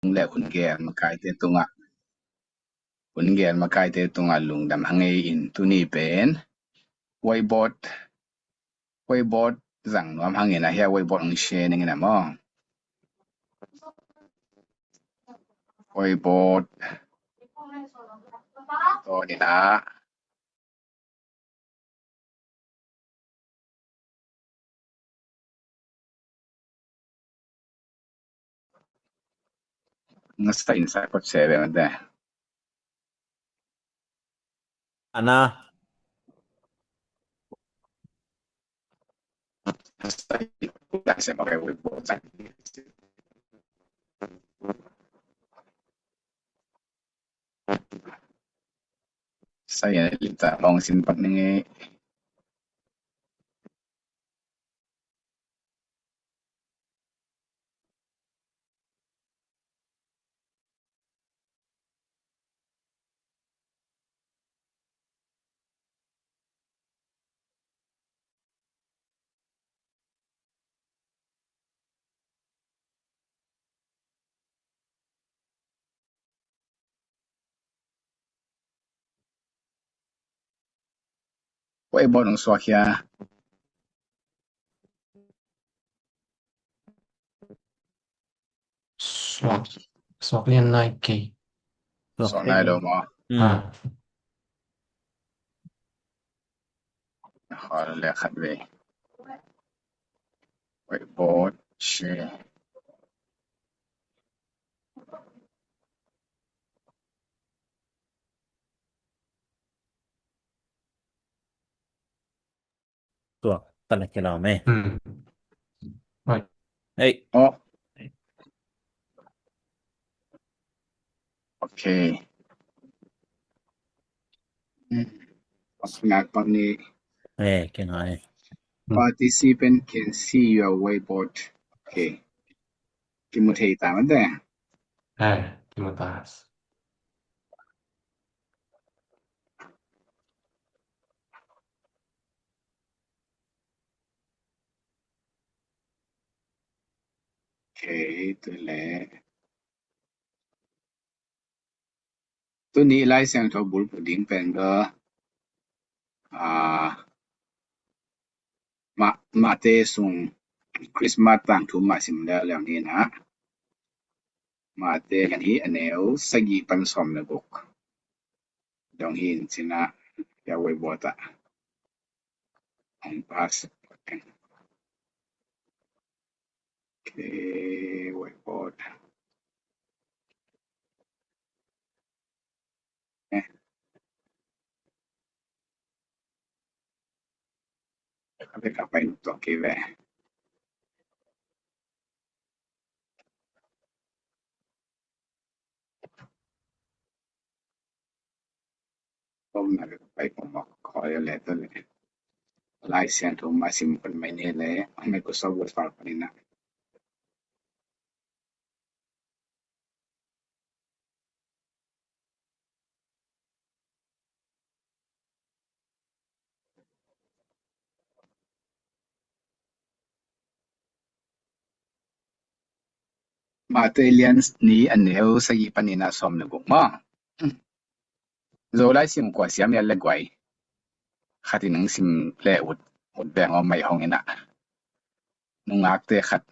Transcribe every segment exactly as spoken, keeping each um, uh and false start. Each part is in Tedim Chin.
le hun gel makaite tungah, hun gel makaite tungah lungdam hang ei in tuni pen whiteboard, whiteboard zang nuam hangin a hia whiteboard hong share ning in a maw. Whiteboard. Tawh ni na. Nasa inside pot seven there. Ana. Saya lita long sin pat ni. Whiteboard hong suak hia? Suak, suak lian nai kei. Suak nai lo maw? Ah. Hol le khat vei. Whiteboard share. Tuak, tala kila me. Hmm. Right. Hey. Oh. Okay. Hmm. Ngak pak ni. Eh, kena eh. Participant can see your whiteboard. Okay. Kimu thei ta mate. Eh, kimu ta. Okay, tu le. Tuni Lai Siangtho bulphuh ding pen ga, ah, Ma-, Mate sung Christmas tangthu mah sim leuleu ni na. Mate kan hi a neu sagih pan sawm le guk. Dong hi in cina ya whiteboard ah. Hong pass. Okay, whiteboard. Eh. Ka bek a pai tuk ki ve. Om na bek a pai pong mok ko ya le to le. Lai Siangtho mah sim pan mai ni le. Ang ko sa word file pan ni na. Mate lian nih a neu sagih panin a sawm le guk maw. Zolai sim kua siam ia le guai. Khat in nang sim le ut, ut beng aw mai hong ina. Nungakte khat.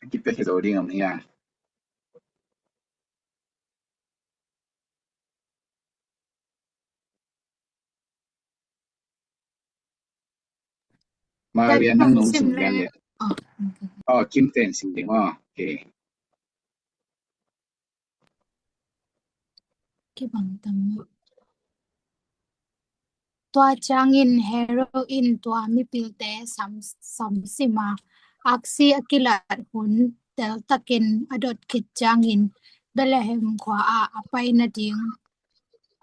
Kipia hi zo ding om hia. Maria nang nung sim lian le. Oh, Kim ten sim ding. Oh, okay. Kibang tam. Tua ciangin Herod in tua mipilte sam, sam sima aksi a kilat hun teltakin a dot khit ciangin Bethlehem khua ah a pai nading,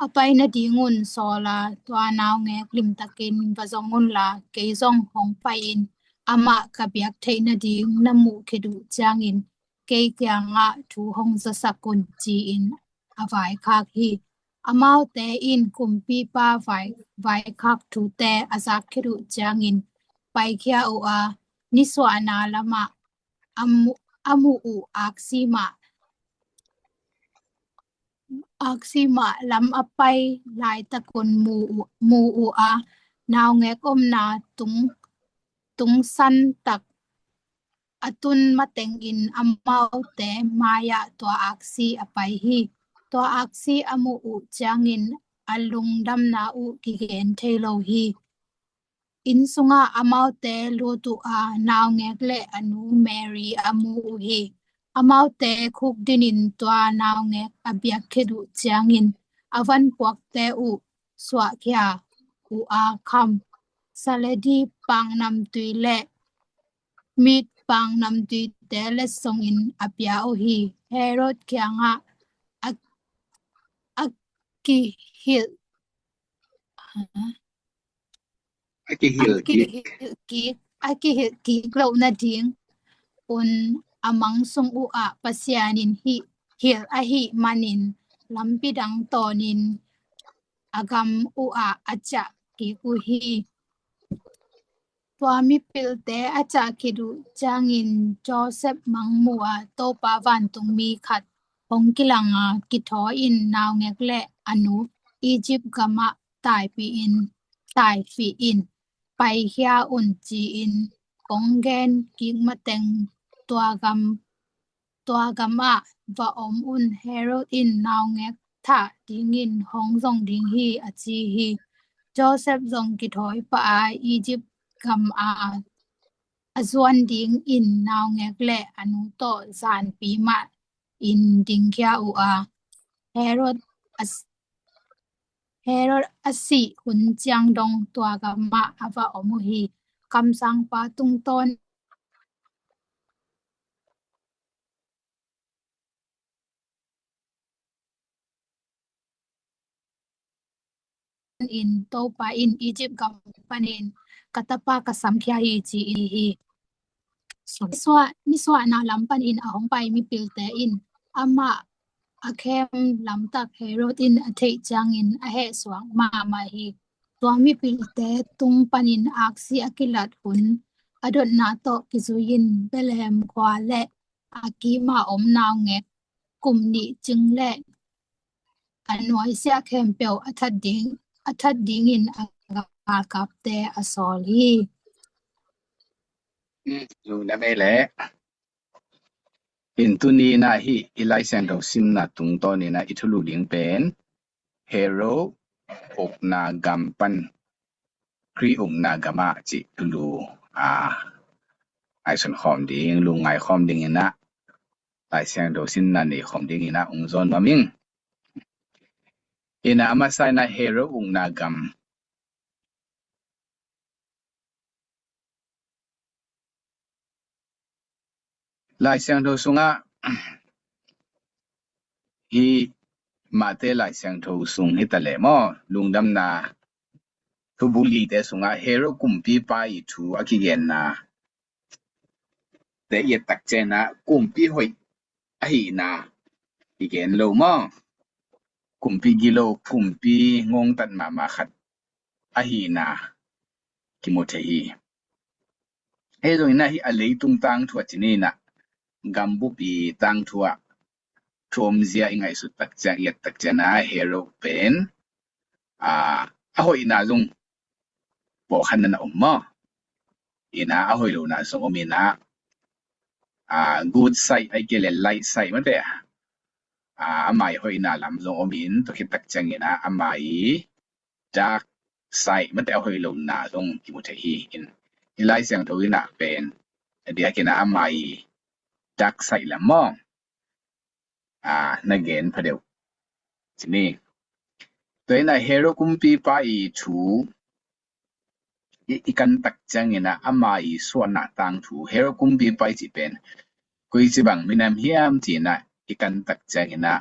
a pai nadingun sawla tua naungek limtakin va zong unla kei zong hong pai in amah ka biak theih nading na muh khit uh ciangin kei kiangah thu hong zasak un ci-in a vaikhak hi. Amaute in kumpipa vai, vaikhak thute a zak khit uh ciangin paikhia uh a, nisuahna lamah a mu, a muh uh aksi mah, aksi mah lam a pai laitakun mu uh, mu uh a, naungek omna tung, tungsan tak a tun matengin amaute mai-ah tua aksi a pai hi. Tua aksi a muh uh ciangin a lungdamna uh kigen thei lo hi. Inn sungah amaute lut uh a, naungek le a nu Mary a mu uh hi. Amaute khukdinin tua naungek a biak khit uh ciangin a van puakte uh suahkhia uh a, kham, saledi, pangnamtui le mit, pangnamtuite letsongin a pia uh hi. Herod kiangah a, a kihilh, a kihilh kik, kihilh kik, a kihilh kik loh nading un a mang sung uh ah Pasian in hilh ahih manin lampi dang tawnin a gam uh ah a ciah kik uh hi. Tua mipilte a ciah khit uh ciangin Joseph mangmuh a, Topa vantungmi khat hong kilang a, kithawi in, naungek le a nu Egypt gamah taipih in, taipih in, paikhia un, ci-in kong gen kik mateng tua gam, tua gamah va om un. Herod in naungek thah dingin hong zong ding hi, a ci hi. Joseph zong kithawi pah a, Egypt gam a a zuan dingin naungek le a nu tawh zanpi mah in dingkhia uh a, Herod a, Herod a sih hun ciang dong tua gamah a va om uh hi. Kamsangpa tungtawn in Topa in Egypt gam panin ka tapa ka samkhia hi, ci hi. Nisuah, nisuahna lam panin a hong pai mipilte in amah a khem lamtak Herod in a theih ciangin a hehsuak mahmah hi. Tua mipilte tung panin aksi a kilat hun a dotna tawh kizui-in Bethlehem khua le a kima om naungek kum nih cing le a nuaisiah khempeuh a that ding, a that dingin a galkapte a sawl hi. Lungdam ei leh. In tuni-in ah hih i Lai Siangtho simna tungtawnin ah i thulu ding pen Herod ukna gam pan Khrih ukna gamah cih thulu a ngaihsun khawm ding, lungngai khawm dingin ah Lai Siangtho simna nei khawm dingin ah hong zawn nuam ing. In ah a masa in ah Herod ukna gam Lai Siangtho sungah hih Mate Lai Siangtho sung hi ta leh maw, Lungdamna Thubulite sungah Herod kumpipa i thu a kigenna te i et tak ciangin ah kumpi hoih ahihna kigen lo maw? Kumpi gilo, kumpi ngongtat mahmah khat ahihna kimu thei hi. Ahi zongin ah hih a leitung tangthu a ci ni in ah gambup i tangthu ah thu omzia i ngaihsut tak ciang, i et tak ciangin ah Herod pen a, a hoihna zong pawlkhatna na om maw? In ah a hoih lohna zong om in ah, a, good side ahih kei leh light side mate, a, ama i hoihna lam zong om in, tua khit tak ciangin ah ama i dark side mate, a hoih lohna zong kimu thei hi. In i Lai Siangtho in ah pen a diakin ah ama i dark side lam maw, a, na gen phadeuh ci ni. Tua in ah Herod kumpipa i thu i, i kan tak ciangin ah ama i suahna tangthu, Herod kumpipa i cih pen koici bang minam hiam ci-in ah i kan tak ciangin ah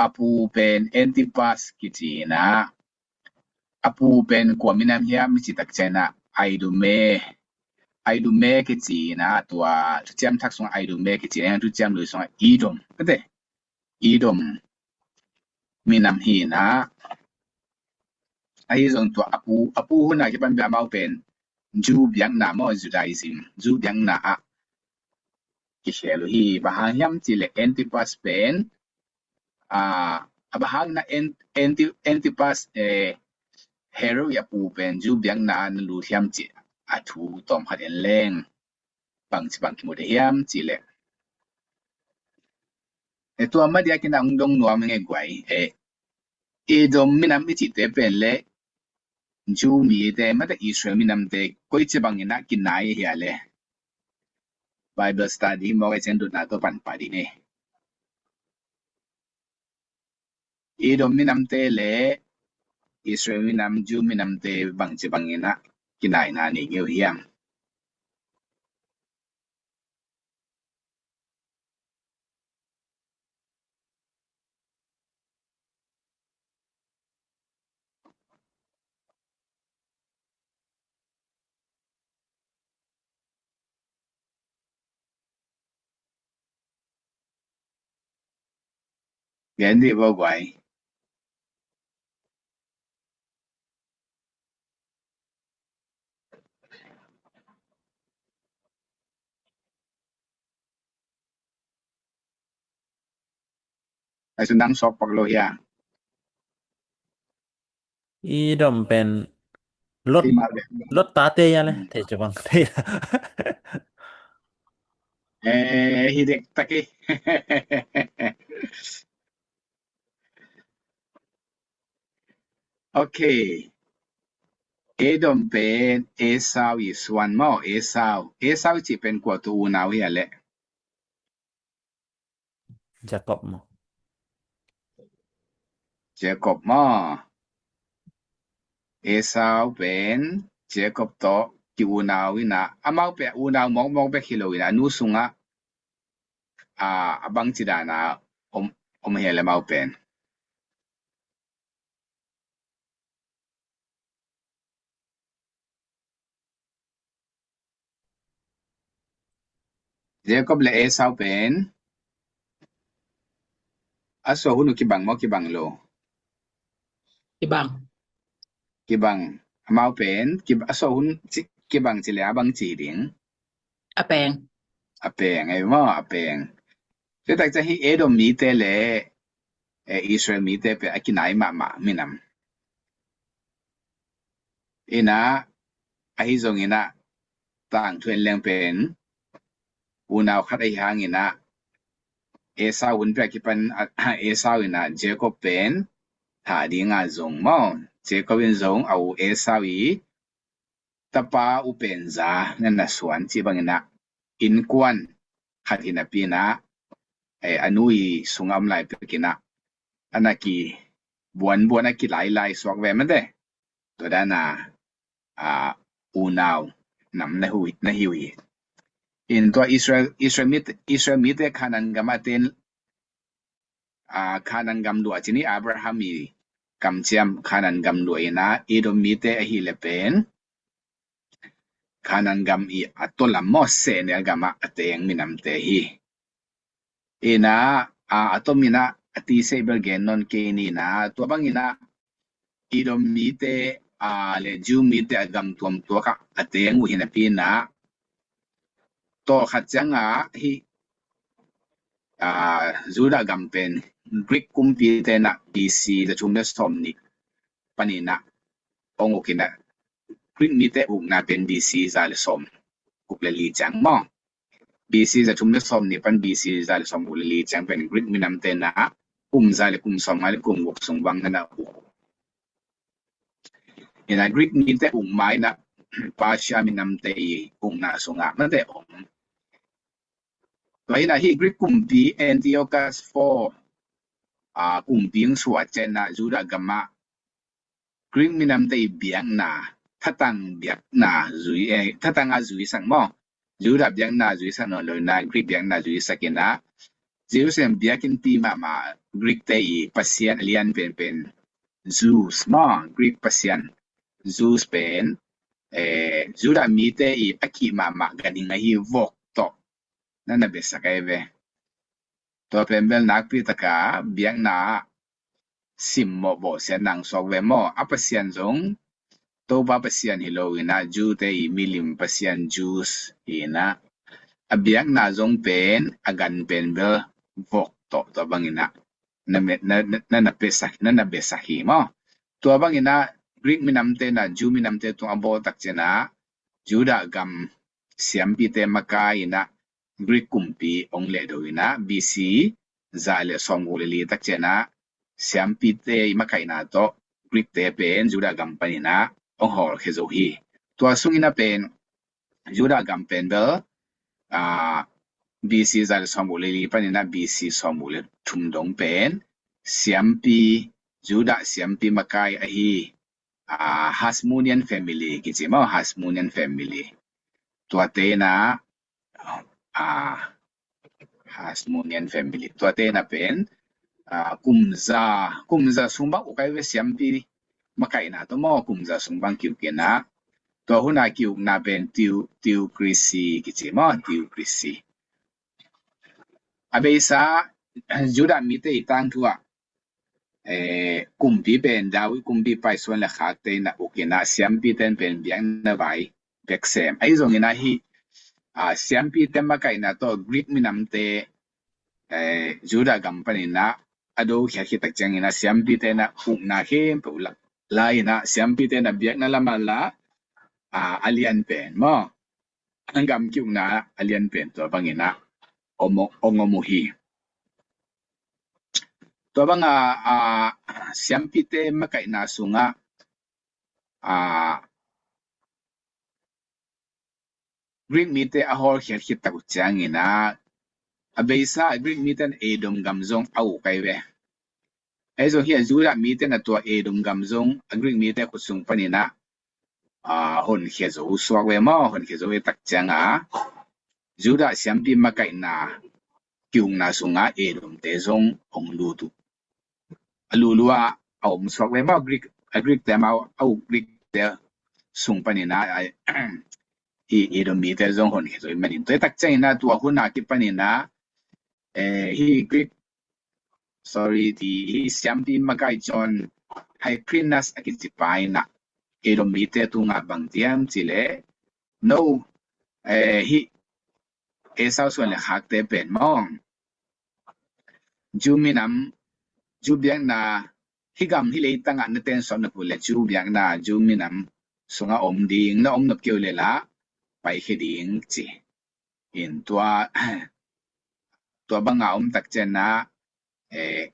a pu pen Antipas kici in ah, a pu pen kua minam hiam i cih tak ciangin ah Idumea, Idumea kici in ah, tua Thuciam Thak sungah Idumea kici in ah, Thuciam Lui sungah Edom, kate, Edom minam hi in ah, ahi zong tua a pu, a pu hun a kipan bia amau pen Jew biakna maw, Judaism, Jew biakna ah kikhel uh hi. Bang hang hiam cih leh Antipas pen, ah, a bang hang na An-, Anti-, Antipas, eh, Herod a pu pen Jew biakna ah na lut hiam cih a thu tawm khat en leng bangci bang kimu ding hiam cih leh, eh, tua mah diakin a hong dong nuam ing e guai. Eh, Edom minam i cihte pen le Jew mite, mate Israel minamte koici bangin a kinai ahia le, Bible study mawk e, ciang dotna tawh pan pah ding e. Edom minamte le Israel minam, Jew minamte bangci bangin a kinaina nei ngei uh hiam? Gen dih vo guai. Ai su nang sok pak lo hia. Edom pen Lot, Lot tate hia le, thei cu bang thei. Eh, hi dek tak hi. Ok. Edom pen Esau i suan maw, Esau. Esau cih pen kua tu unau hia le? Jacob maw? Jacob maw? Esau pen Jacob tawh ki unau ina, amau pen unau mawkmawk bek hi lo ina, a nu sungah, a, a bangci dana om, om hia le amau pen? Jacob le Esau pen a suah hun uh kibang maw, kibang lo? Kibang. Kibang. Amau pen, kib-, a suah hun ci-, kibang ci le a bang ci ding? A peng. A peng, ei maw, a peng. Tua tak ciang hi Edom mite le, eh, Israel mite pen a kinai mahmah minam. Ina, ahi zong ina, tangthu en leng pen unau khat ahi hang ina, Esau hun pia kipan, a, Esau ina Jacob pen thah dinga zong maw, Jacob in zong a u Esau i tapa u pen za na na suan ci bangin a, innkuan khat hi napi ina, eh, a nu i sungah om lai pek ina, a na ki buanbuan a kilailai suak ve mate. Tua dana, a, unau nam na hi uh, na hi uh hi. In tua Israel, Israel mite, Israel mite Canaan gam a ten, a, Canaan gam luah ci ni, Abraham i kamciam Canaan gam luah ina, Edom mite ahi le pen Canaan gam i a tua lam maw, sehnel gam ah a teng minamte hi. Ina, a, a tom ina, a ti sei bel gen nawn kei ni ina, tua bang ina, Edom mite, a, le Jew mite a gam tuamtuak ah a teng uh hi napi ina, tawlkhat ciang a hi, a, Judah gam pen Greek kumpite na B C za thum le sawm nih pan ina ong uk ina, Greek mite ukna pen B C za le sawm guk le li ciang maw. B C za thum le sawm nih pan B C za le sawm guk le li ciang pen Greek minamte na kum za le kum sawm nga le kum guk sung bang na na uk. Ina Greek mite uk ma ina Persia minamte i ukna sungah mate om. Tua ina hi Greek kumpi Antiochus four, a, kumpi hong suah ciangin a Judah gam ah Greek minamte i biakna, thatang biakna zui, eh, thatang a zuisak maw. Judah biakna zuisak nawn lo ina Greek biakna zuisak ina, Jerusalem biakinnpi mahmah Greek te i pasian a lian penpen Zeus maw, Greek pasian Zeus pen, eh, Judah mite i a kih mahmah ganhing ahi vok tawh na na biasak ahi ve. Tua pen bel nakpi taka biakna simmawh bawhsiatna hong suak ve maw. A pasian zong Topa Pasian hi lo in ah, Jew-te i milim Pasian, Jews hi in ah, a biakna zong pen a gan pen bel vok tawh, tua bang in ah na, na, na, na, na besak, na, na besak hi maw. Tua bang in ah Greek minamte in ah Jew minamte tung a bawl tak ciang ah, Judah gam siampite makai in ah Greek kumpi hong lehdo in ah, B C za le sawmguk le li tak ciang ah siampite i makaihna tawh Greek-te pen Judah gam panin ah hong hawlkhia zo hi. Tua sungin ah pen Judah gam pen bel, ah, B C za le sawmguk le li panin ah B C sawmguk le thum dong pen siampi, Judah siampi makai ahi, ah, Hasmonean family kici maw, Hasmonean family. Tuate in ah, ah, Hasmonean family. Tuate in ah pen, ah, kumza, kumza sung bang uk ai ve, siampi makaihna tawh maw, kumza sung bang ki-uk in ah. Tua hun a ki-ukna pen theo-, theocracy kici maw, theocracy. A beisa, Judah mite i tangthu ah, eh, kumpi pen David kumpipa i suan le khakte in ah uk in ah, siampite in pen biakna vai bek sem. Ahi zongin ah hih, ah, siampite makaihna tawh Greek minamte, eh, Judah gam panin ah a dokhia khit tak ciangin ah siampite in ah ukna khempeuh la, la in ah, siampite in ah biakna lam ah la, ah, a lian pen maw, a gam ki-ukna a lian pen tua bang in ah hong om, hong om uh hi. Tua bang a, ah, siampite makaihna sung ah, ah, Greek mite a hawlkhia khit tak uh ciangin ah, a beisa Greek mite in Edom gam zong a uk ai ve. Ahi zong hih a Judah mite in ah tua Edom gam zong a Greek mite khut sung panin ah, ah, honkhia zo suak ve maw, honkhia zo ve tak ciang ah, Judah siampi makaihna ki-ukna sung ah Edomte zong hong lut uh. A lulu ah a om suak ve maw, Greek, a Greek-te maw, a uk Greek-te sung panin ah, ah, hih Edom mite zong honkhia zo ahih manin. Tua tak ciangin ah tua hun a kipanin ah, eh, hih Greek, sorry, hih siampi makai John Hyrcanus a kici pa in ah Edom mite tungah bang ci hiam cih leh, no, eh, hih Esau suan le khakte pen maw, Jew minam, Jew biakna, hih gam hih leitang ah na teng sawm na put leh Jew biakna, Jew minam sung ah om ding, na om nop kei uh leh lah paikhia ding ci. In tua, tua bang a om tak ciang ah, eh,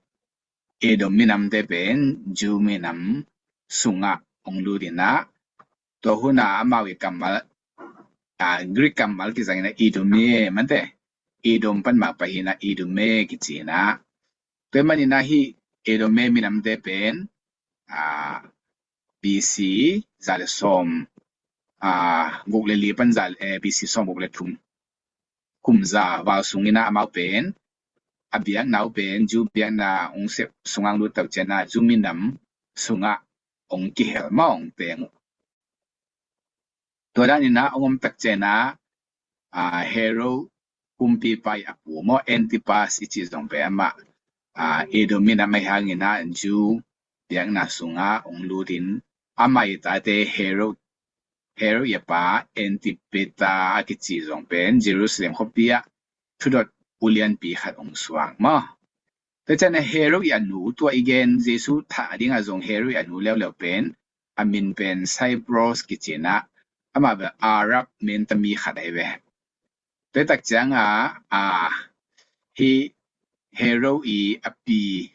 Edom minamte pen Jew minam sung ah hong lut in ah, tua hun ah amau i kammal, ah, Greek kammal kizang in ah Idumea, mante, Edom pan mah pai hi in ah Idumea kici in ah. Tua ahih manin ah hih Idumea minamte pen, ah, B C za le sawm, ah, guk le li pan za, eh, B C sawm guk le thum kum za val sungin ah amau pen, a biakna uh pen Jew biakna hong sep sung ah hong lut tak ciang ah Jew minam sung ah hong kihel maw, hong teng uh. Tua danin ah hong om tak ciang ah, ah, Herod kumpipa i a pu maw, Antipas i cih zong pen amah, ah, Edom minam ahih hangin ah Jew biakna sung ah hong lut in, amah i tate Herod, Herod i a pa Antipater a kici zong pen Jerusalem khuapi ah thudot ulianpi khat hong suak maw. Tua ciang ah Herod i a nu, tua i gen Jesu thah ding ah zong Herod i a nu leuleu pen a min pen Cyprus kici in ah, amah bel Arab min tami khat ahi ve. Tua tak ciang ah, ah, hih Herod i a pi,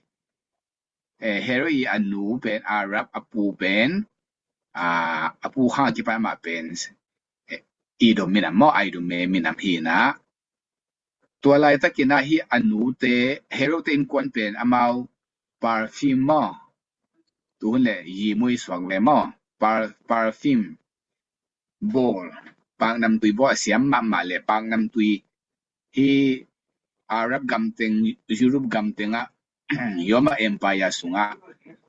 eh, Herod i a nu pen Arab, a pu pen, ah, a pu khang a kipan amah pen, eh, Edom minam maw, Idumea minam hi in ah. Tua laitakin ah hih a nute, Herod-te innkuan pen amau perfume maw, tuhun le yimui suak ve maw, per-, perfume bawl, paknamtui bawl a siam mahmah le paknamtui, hih Arab gamteng, Europe gamteng ah, Roma Empire sungah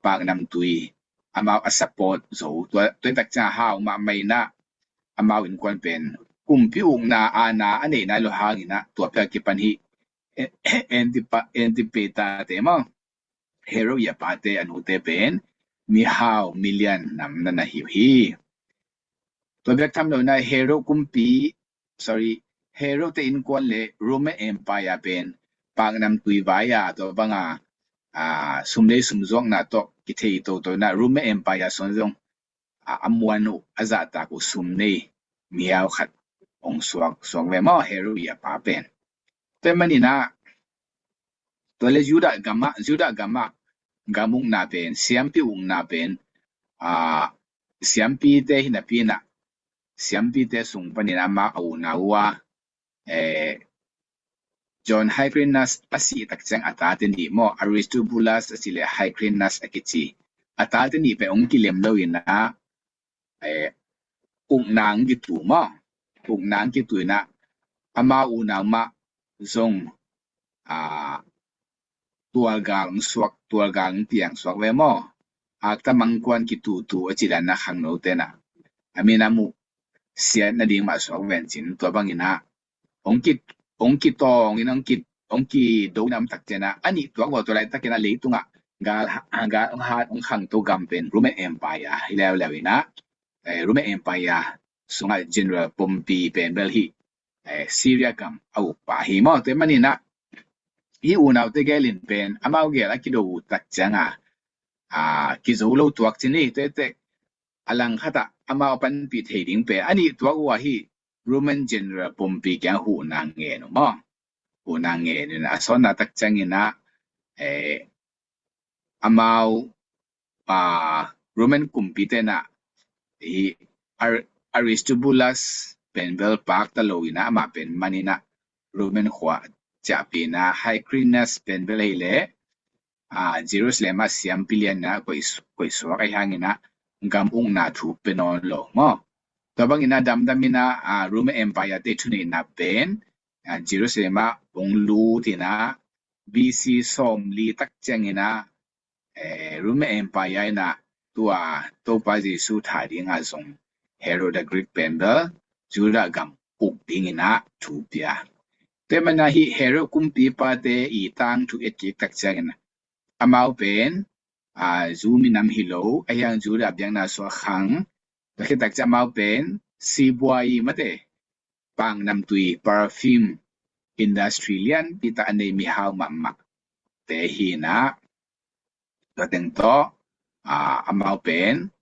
paknamtui amau a support zo. Tua, tua tak ciang hau mahmah in ah, amau innkuan pen kumpi ukna aana a neih nai lo hangin ah, tua pek a kipan hih Antipa-, Antipater-te maw, Herod i a pate, a nute pen mihau, milian nam na na hi uh hi. Tua bek tham lo in ah Herod kumpi, sorry, Herod te innkuan le Roman Empire pen paknamtui vai a, tua banga, a, sum lei sum zuakna tawh kithei toto in ah Roman Empire sung zong a, a muan uh, a zahtak uh sum nei mihau khat hong suak, suak ve maw, Herod i a pa pen. Tua manin ah tua le Judah gam ah, Judah gam ah gam ukna pen, siampi ukna pen, a, siampite hi napi in ah, siampite sung panin ama a unau uh a, eh, John Hyrcanus a sih tak ciang a tate nih maw, Aristobulus a cih le Hyrcanus a kici, a tate nih pen hong kilem lo in ah, eh, ukna hong kitu maw, ukna hong kitu in ah ama unau mah zong, a, tualgal hong suak, tualgal hong piang suak ve maw. Akta mangkuan kitutu a cih dan a khangnote in ah a minam uh siat nading mah suak ven cin, tua bangin ah hong ki, hong kitawng in, hong ki, hong kido in ah om tak ciang ah, a nih tuak uh a, tua laitakin ah leitungah gal, gal hong hat, hong khangto gam pen Roman Empire hi leuleu in ah, eh, Roman Empire sungah General Pompey pen bel hih, eh, Syria gam a ukpa hi maw. Tua manin ah hih unaute gel in pen amau gel a kido uh tak ciang a, a, kizo lo tuak cin hi. Tua teh a langkhat ah amau a panpih thei ding pen a nih tuak uh a hih Roman General Pompey kiang huhna ngen uh maw. Huhna ngen uh in ah a sawnna tak ciangin ah, eh, amau, a, Roman kumpite in ah hih Ar-, Aristobulus pen bel pakta lo in ah amah pen man in ah Roman khua ciahpih in ah, Hyrcanus pen bel hi le, a, Jerusalem ah siampi lian in ah koih, koih suak ahih hangin ah gam ukna thu pia nawn lo maw. Tua bangin ah damdam in ah, a, Roman Empire te thuneihna pen, a, Jerusalem ah hong lut in ah B C sawmli tak ciangin ah, eh, Roman Empire in ah tua Topa Jesu thah ding a zong Herod the Great pen bel Judah gam uk dingin ah thu pia. Tua manin ah hih Herod kumpipate i tangthu et kik tak ciangin ah amau pen, a, Jew minam hi lo, ahih hang Judah biakna sung ah khang, tua khit tak ciang amau pen sibuai, mate, paknamtui, perfume industry lianpi tak a nei mihau mahmah te hi in ah, tua teng tawh, a, amau pen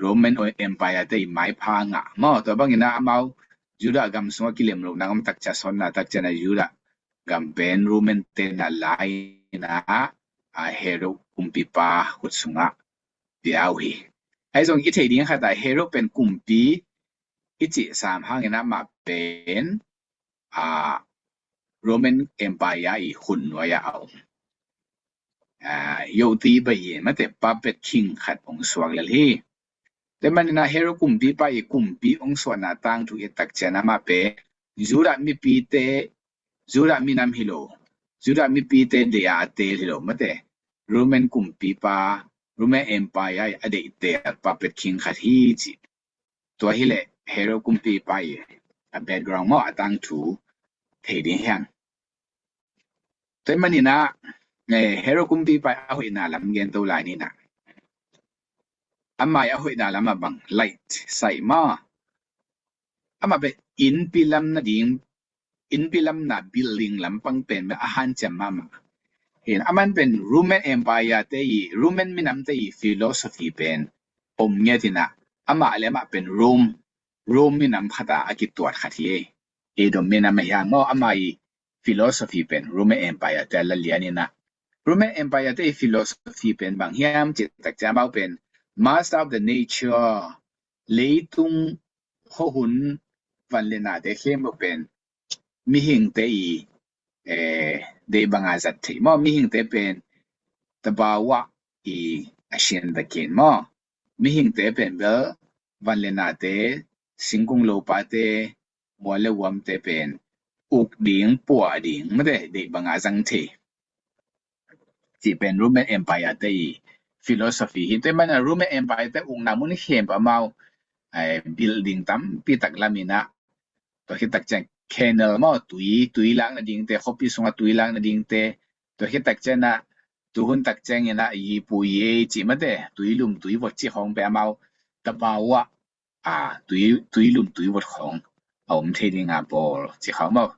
Roman Empire te i maipha ngah maw. Tua bangin ah amau Judah gam sungah kilem lo nang om tak ciang, sawnna tak ciang ah Judah gam pen Roman te in ah la in ah, a, Herod kumpipa khut sungah pia uh hi. Ahi zong i theih ding khat ah Herod pen kumpi i cih sam hangin ah amah pen, a, Roman Empire i khut nuai ah a om, a, yohti bai in, mate, puppet king khat hong suak lel hi. Tua manin ah Herod kumpipa i kumpi hong suahna tangthu et tak ciang amah pen Judah mipite, Judah minam hi lo, Judah mipite deih a a teel hi lo, mate, Roman kumpipa, Roman Empire i a deih teel puppet king khat hi ci. Tua hi leh Herod kumpipa i a background maw, a tangthu thei ding hi hang. Tua manin ah, eh, Herod kumpipa i a hoihna lam gen to lai ni in ah. Amah i a hoihna lam ah bang, light, saih maw. Amah pen innpi lam nading, innpi lamna building lampang pen a hanciam mahmah. Hi in ah, aman pen Roman Empire te i, Roman minam te i philosophy pen om ngiat in ah, amah le amah pen Rome, Rome minam khat ah a kituat khat hi. Edom minam ahih hang maw, amah i philosophy pen Roman Empire te a la lian in ah. Roman Empire te i philosophy pen bang hiam cih tak ciang amau pen master of the nature, leitung, khuahun, van le nate khempeuh pen mihingte i, eh, deih banga zat thei maw, mihingte pen tabawa i a sian takin maw, mihingte pen bel van le nate, singkung lopate, mual le uamte pen uk ding, puah ding, mate, deih banga zang thei cih pen Roman Empire te i philosophy hi. Tua manin ah Roman Empire te ukna mun khempeuh amau, eh, building tampi tak lam in ah, tua khit tak ciang canal maw, tui, tui lakna dingte, khuapi sungah tui lakna dingte, tua khit tak ciang ah tuhun tak ciangin ah yipu yei cih mate, tuilum tuivot cih khawng pen amau tabawa, a, tui, tuilum tuivot khawng a om thei ding a bawl cih khawng maw.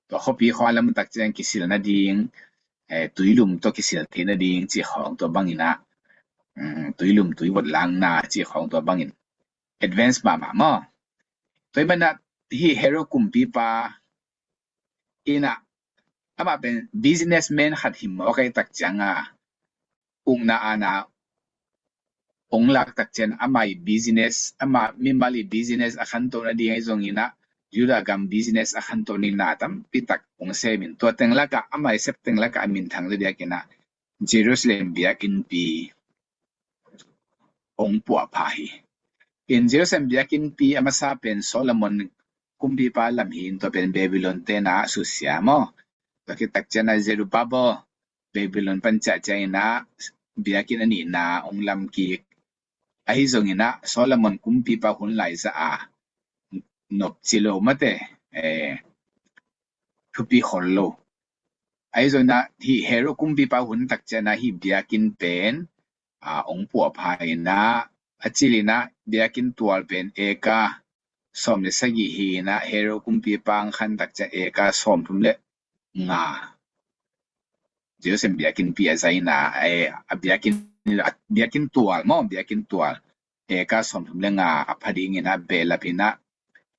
Tua khuapi khawng a lam tak ciang kisil nading, eh, tuilum tawh kisil thei nading cih khawng tua bangin ah, um, tuilum tuivot langna cih khawng tua bangin advance mahmah maw. Tua hi manah hih Herod kumpipa in ah amah pen businessman khat hi mawk ahih tak ciang a ukna ana ong lak tak ciang amah i business, amah mimal i business a khantoh nading ahi zongin ah Judah gam business a khantoh nading na tampi tak ong sem in tua teng lakah amah i sep teng lakah a minthang zaw biakinn ah Jerusalem biakinnpi ong puahpha hi. In Jerusalem biakinnpi a masa pen Solomon kumpipa lam hi in tua pen Babylon te na susia maw. Tua khit tak ciang a Zerubbabel Babylon pan ciahciah in ah biakinn a nihna ong lam kik. Ahi zongin ah Solomon kumpipa hun lai zah a nopci lo mate, eh, thupi khol lo. Ahi zongin ah hih Herod kumpipa hun tak ciang a hih biakinn pen, a, ong puahpha in ah a cil in ah biakinn tual pen eka sawm le sagih hi in ah Herod kumpipa ang khan tak ciang eka sawmthum le nga Jerusalem biakinnpi a zai in ah, eh, a biakinn, a biakinn tual maw, biakinn tual eka sawmthum le nga a pha dingin ah behlap in ah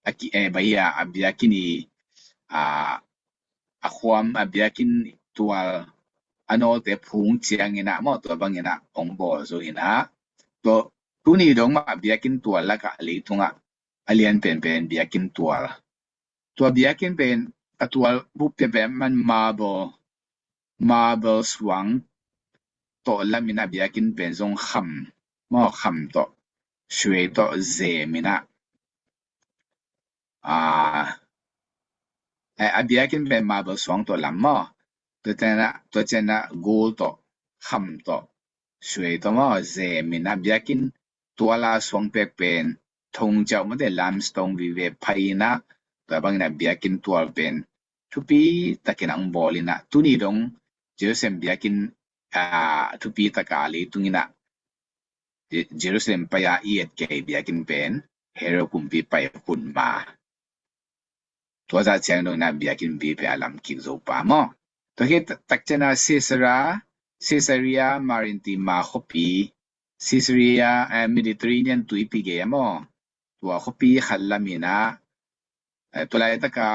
a ki, eh, bai a, a biakinn i, a, a khuam a biakinn tual a nawlte phung ciangin ah maw tua bangin ah ong bawl zo in ah tua tuni dong mah a biakinn tual lakah leitungah a lian penpen biakinn tual. Tua biakinn pen a tual bup pen man marble, marble suang tawh lam in ah biakinn pen zong kham maw, kham tawh suai tawh zem in ah, a, a, a biakinn pen marble suang tawh lam maw. Tua ciang ah, tua ciang ah gold tawh kham tawh suai tawh maw zem in ah biakinn tual a suang pek pen thong ciau mate limestone vive phai in ah tua bangin ah biakinn tual pen thupi takin ang bawl in ah tuni dong Jerusalem biakinn, a, thupi taka leitung in ah Je-, Jerusalem pai a i et kei biakinn pen Herod kumpipa i hun ma. Tua zah ciang dong in ah biakinnpi pen a lam kik zo pa maw. Tua khit tak ciang a Caesarea, Caesarea Maritima khuapi, Caesarea, eh, Mediterranean tuipi gei a maw. Tua khuapi khat lam in ah, eh, tua laitaka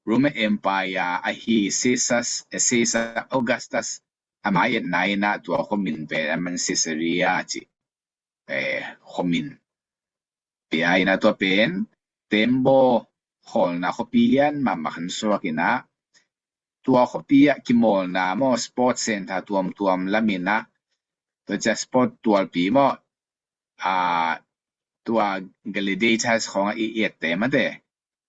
Roman Empire ahi Caesar, eh, Caesar Augustus ama etna in ah tua khuamin pen a man Caesarea ci, eh, khuamin pia in ah tua pen tembaw khawlna khuapi lian mahmah khan suak in ah tua khuapi ah kimawlna maw sport center tuamtuam lam in ah tua ciang sport tualpi maw, a, tua gladiators khawng a i ette mate,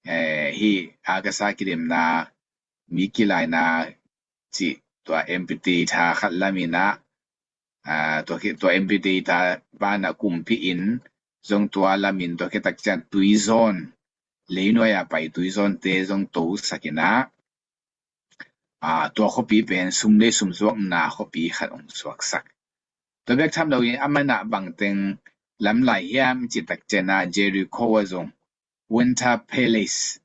eh, hih a ka sa kidemna mi kilaina cih tua amphitheatre khat lam in ah, a, tua khit tua amphitheatre banah kumpi in zong tua lam in tua khit tak ciang tuizawn leinuai a pai tuizawnte zong tosak in ah, a, tua khuapi pen sum le sum suakna khuapi khat hong suaksak. Tua bek tham lo in a manah bangteng lam lai hiam cih tak ciang a Jericho a zong Winter Palace.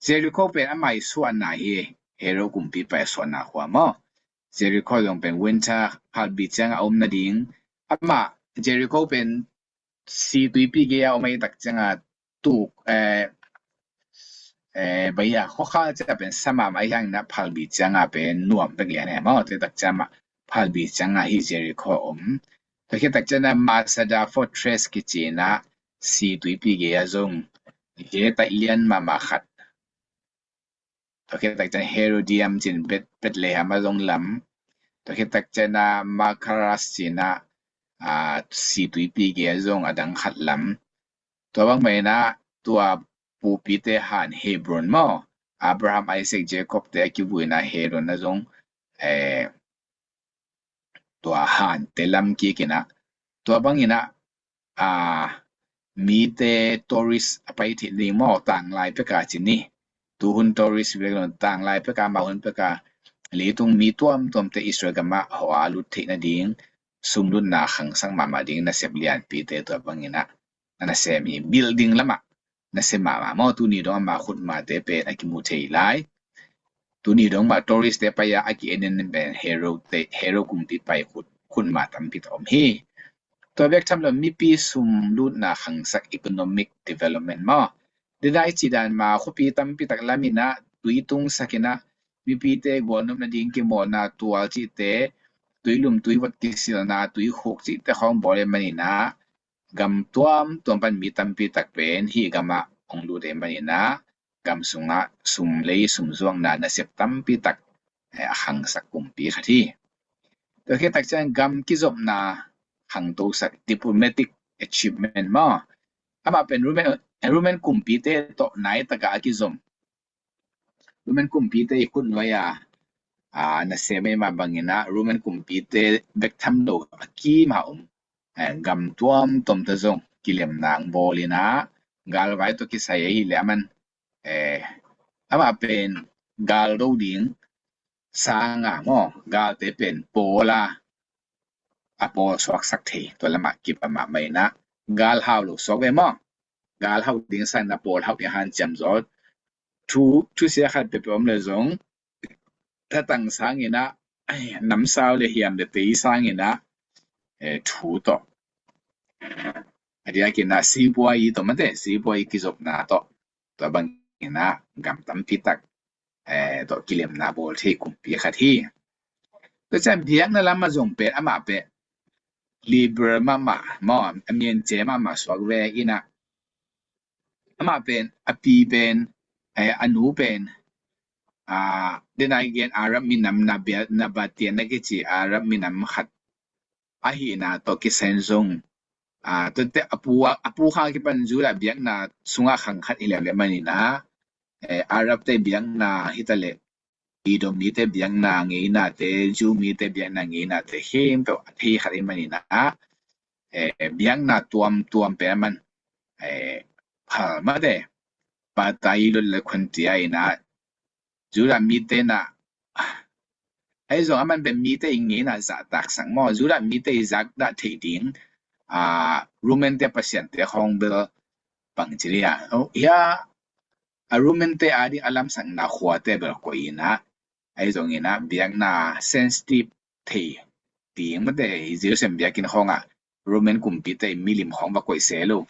Jericho pen ama i suahna hi, Herod kumpipa i suahna khua maw. Jericho zong pen winter phalbi ciang a om nading. Amah Jericho pen si tuipi gei a om ahih tak ciang a tuk, eh, eh, bai a khuakhal ciang a pen sa mahmah ahih hangin ah phalbi ciang a pen nuam bek lian e maw, tua tak ciang mah phalbi ciang a hih Jericho a om. Tua khit tak ciang a Masada Fortress kici in ah si tuipi gei a zong heh taih lian mahmah khat. Tua khit tak ciang Herodium cin Bet-, Bethlehem a zong lam. Tua khit tak ciang a Machaerus cin ah, a, si tuipi gei a zong a dang khat lam. Tua bang mah in ah tua pupite han Hebron maw, Abraham, Isaac, Jacob te a kivui in ah Hebron a zong, eh, tua hante lam kik in ah tua bang in ah, a, mite tourist a pai theih ding maw, tanglai pek a ci ni. Tuhun tourist bek lo, tanglai pek a, mah hun pek a Leitung mi tuamtuamte Israel gamah hawh a lut theih nading sumlutna khangsak mahmah ding nasep lianpite tua bangin ah na nasem hi. Building lamah nasem mahmah maw, tuni dong ama khutmate pen a kimu thei lai. Tuni dong mah tourist te pai a a ki-en in pen Herod te, Herod kumpi pai khut, khutma tampi tak om hi. Tua bek tham lo mipi sumlutna khangsak, economic development maw. Didai cidan ma khuapi tampi tak lamin ah tui tungsak in ah mipite gualnop nading kimawlna tual cihte, tuilum tuivot kisilna, tuikhuk cihte khawng bawl e manin ah gam tuamtuam pan mi tampi tak pen hih gamah hong lut e manin ah gam sungah sum lei sum zuakna nasep tampi tak, eh, a khangsak kumpi khat hi. Tua khit tak ciang gam kizopna khangtosak, diplomatic achievement maw. Amah pen Roman, Roman kumpite tawh nai takah a kizom. Roman kumpite i khut nuai a, a, nasem e mah bangin ah Roman kumpite bek tham lo a kim a om, eh, gam tuamtuamte zong kilemna ang bawl in ah galvai tawh kisai ahih leh aman, eh, amah pen gal do ding sanga maw, galte pen pawl a, a pawl suaksak thei, tua lamah kipa mahmah in ah gal hau lo suak ve maw. Gal hau ding sangin ah pawl hau ding hanciam zaw. Thu, thusia khat peuhpeuh om le zong thatang sangin ah, ai, namsau le hiam le tei sangin ah, eh, thu tawh, a diakin ah sipuai tawh mate, sipuai kizopna tawh, tua bangin ah gam tampi tak, eh, tawh kilemna bawl thei kumpi khat hi. Tua ciang biakna lamah zong pen amah pen liberal mahmah maw, a mience mahmah suak ve in ah amah pen a pi pen, eh, a nu pen, ah, denai gen Arab minam Nabia, Nabatian na kici Arab minam khat ahihna tawh kisai in zong, ah, tuate a pu, a pu khang kipan Judah biakna sungah khang khat hi leh leh manin ah, eh, Arab te biakna hi ta leh Edom mite biakna ngeinate, Jew mite biakna ngeinate khempeuh a thei khat ahih manin ah, eh, biakna tuamtuam pen aman, eh, phal mate, patai lot le khuntia in ah Judah mite in ah, ahi zong aman pen mite i ngeina zahtaksak maw, Judah mite i zakdah theih ding, ah, Roman te pasiante khawng bel bangci dia, oh, hia, a Roman te ading a lamsakna khuate bel koih in ah, ahi zongin ah biakna sensitive thei ding mate, i Jerusalem biakinn khawngah Roman kumpite i milim khawng va koih se lo.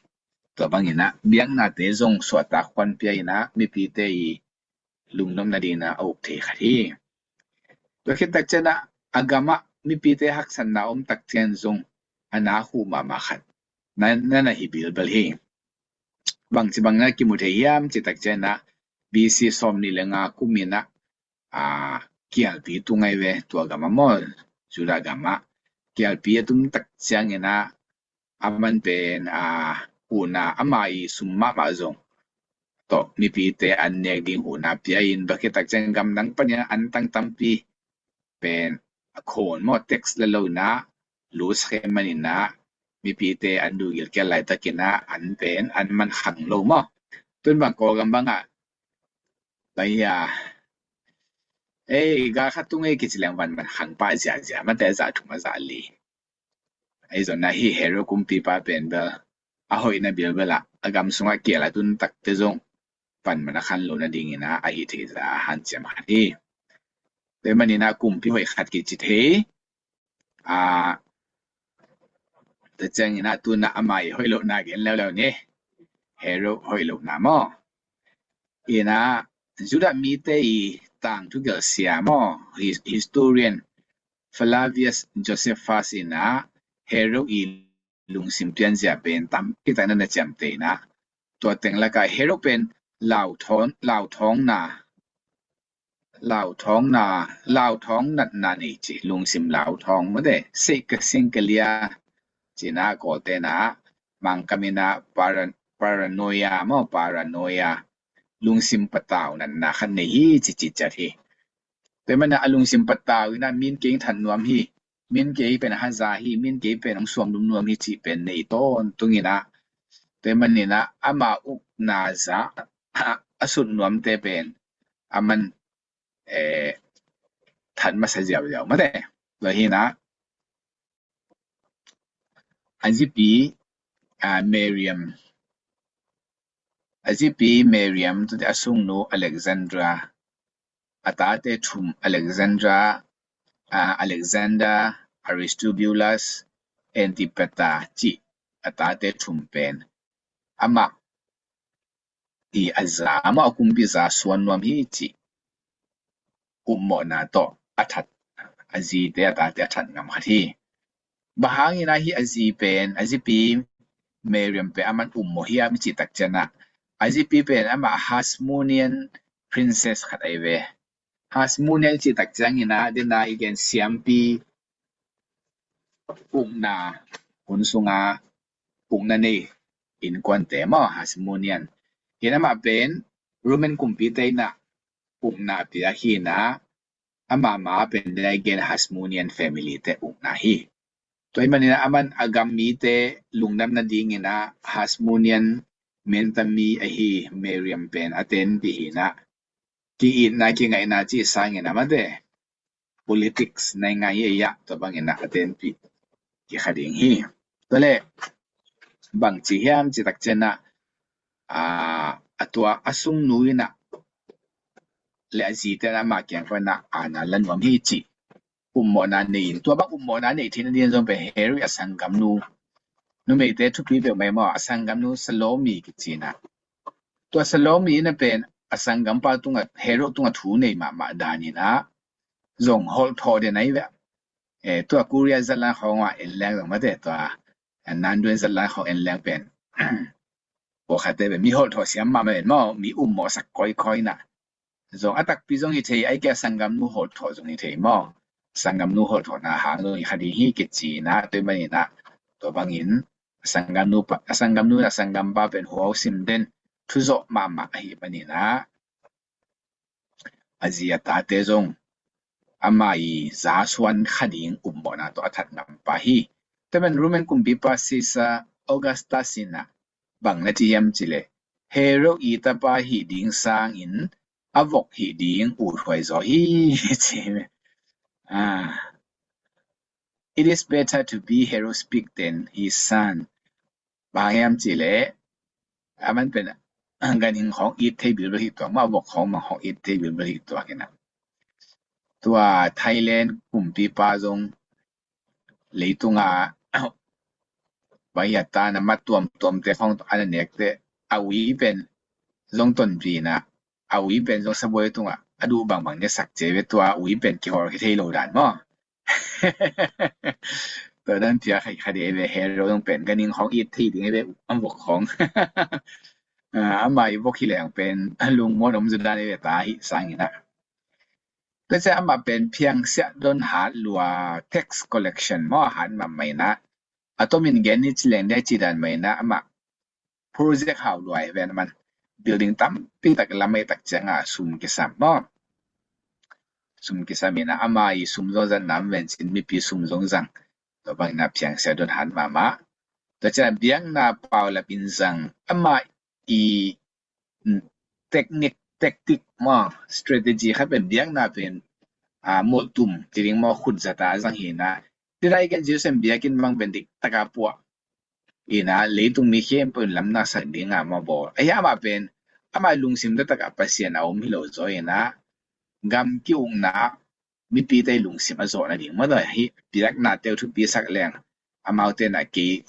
Tua bangin ah biaknate zong suahtak huan pia in ah mipite i lungnopna dingin ah a uk thei khat hi. Tua khit tak ciang ah a gamah mipite haksatna om tak ciang zong a na huh mahmah khat na, na, na hi bilbel hi. Bangci bang na kimu thei hiam cih tak ciang ah B C sawm nih le nga kum in ah, a, kialpi tung ahi ve, tua gamah maw, Judah gamah kialpi a tung tak ciangin ah aman pen, a, huhna ama i sum mahmah zong tawh mipite an nek ding huhna pia in, tua khit tak ciang gamdang panin an tang tampi pen a khawn maw, tax la lo in ah lusak ahih manin ah mipite an duh gilkial laitakin ah an pen an man khang lo maw. Tun bang Kawlgam bangah, bai a, ei, gal khat tung ei kici leng van man khang pah ziahziah mate, a zah thum a zah li. Ahi zongin ah hih Herod kumpipa pen bel a hoihna bilbel ah a gam sungah kial a tun takte zong panman a khan loh nadingin ah a hih theih zah a hanciam khat hi. Tua ahih manin ah kumpi hoih khat kici thei. A, tua ciangin ah tun ah ama i hoih lohna gen leuleu ni. Herod hoih lohna maw. In ah Judah mite i tangthu gelh sia maw, his-, historian Flavius Josephus in ah Herod i lungsim pianzia pen tampi tak na na ciamteh in ah, tua teng lakah Herod pen lauthawng, lauthawngna, lauthawngna, lauthawng natna nei ci, lungsim lauthawng mate, seikasingkalia ci in ah Kawlte in ah, Mangkam in ah para-, paranoia maw, paranoia, lungsim patau natna khat nei hi ci, ci ciat hi. Tua ahih manin ah a lungsim patau in ah min kei hong that nuam hi, min kei pen haza hi, min kei pen hong suamlum nuam hi cih pen nei tawntung in ah, tua ahih manin ah ama ukna zah a sut nuamte pen aman, eh, that masa ziauziau mate. Tua hi na, a zipi, a, Miriam, a zipi Miriam, tua a sungnu Alexandra, a tate thum Alexandra, a, Alexander, Aristobulus, Antipater cih a tate thum pen amah i a za, amah a kumpi za suan nuam hi cih upmawhna tawh a that, a zite a tate a that ngam khat hi. Bang hangin a hi a zi pen, a zipi Miriam pen aman upmawh hiam i cih tak ciangin ah, a zipi pen amah Hasmonean princess khat ahi ve. Hasmonean i cih tak ciangin ah, den a i gen siampi ukna hun sunga ukna nei innkuante maw, Hasmonean. Hi na amah pen Roman kumpite in ah ukna pia hi na, amah ma pen den a i gen Hasmonean family te ukna hi. Tua hi manin ah aman a gam mite lungdam nadingin ah Hasmonean menta mi ahi Miriam pen a tenpih hi na, ki-itna kingaihna cih sangin ah mate, politics, naingan ye ya, tua bangin ah a tenpih kikha ding hi. Tua leh bang ci hiam cih tak ciangin ah, a, a tua a sungnu in ah le a zite in ah amah kiang pan ah aana la nuam hi cih upmawhna nei in, tua bang upmawhna nei theihna dingin zong pen Herod a sanggamnu, numeite thupi peuhmah maw, a sanggamnu Salome kici in ah, tua Salome in ah pen a sanggampa tungah, Herod tungah thu nei mahmah danin ah zong holhthawh den ahi ve. Eh, tua Korea zatlan khawng ah en leng zong mate, tua Nandun zatlan khawng en leng pen pawlkhatte pen mi holhthawh siam mahmah pen maw, mi upmawhsak kawikawi in ah zong a takpi zong hi thei, ahih kei a sanggamnu holhthawh zong hi thei maw, sanggamnu holhthawhna hang zong hi kha ding hi kici in ah, tua hi manin ah tua bangin a sanggamnu pa, a sanggamnu in a sanggampa pen huau sim den, thuzawh mahmah ahih manin ah a zi a tate zong amah i za suan kha ding upmawhna tawh a that ngam pa hi. Tua pen Roman kumpipa Caesar Augustus in ah bang na ci hiam cih leh, Herod i tapa hih ding sangin a vok hih ding uthuai zaw hi ci. Ah, it is better to be Herod's pig than his son. Bang hiam cih leh, aman pen ganhing khawng it thei bilbel hi tuak, mah vok khawng mang khawng it thei bilbel hi tuak hi na. Tua Thailand kumpipa zong leitungah bang hiam, a tan a mat tuamtuamte khawng a na nekte, a ui pen zong tonpih in ah, a ui pen zong sabuai tungah a duh bangbang ne sak ci ve, tua ui pen kihawl khia thei lo dan maw. Tua dan phial kha ding ahi ve, Herod zong pen ganhing khawng it thei ding ahi ve, a vok khawng. Ah, amah i vok hi leng pen lungmuan om zaw dan ahi ve, ta hih sangin ah. Tua ciang amah pen phiangsiah don hat lua, tax collection maw, hat mahmah in ah, a tomin gen ni ci leng dai ci dan mah in ah, amah project hau lua hi ven, aman building tampi tak lam ahi tak ciangah sum kisam maw. Sum kisam in ah, amah i sum zong zang nam ven cin, mipi sum zong zang. Tua bangin ah phiangsiah don hat mahmah. Tua ciang biakna paulap in zang, amah i, mm, technique, tactic maw, strategy khat pen biakna pen, ah, molhtum ci ding maw, khut zat a zang hi na. Tua dan i gen Jerusalem biakinn bang pen dik taka puah in ah, leitung mi khempeuh in lamna sak ding a maw bawl. Ahi amah pen, amah lungsim taktak ah Pasian a om hi lo zaw in ah, gam ki-ukna, mipite lungsim a zawh nading maw, tua hi biaknate uh thupi sak leng, amaute in ah kei,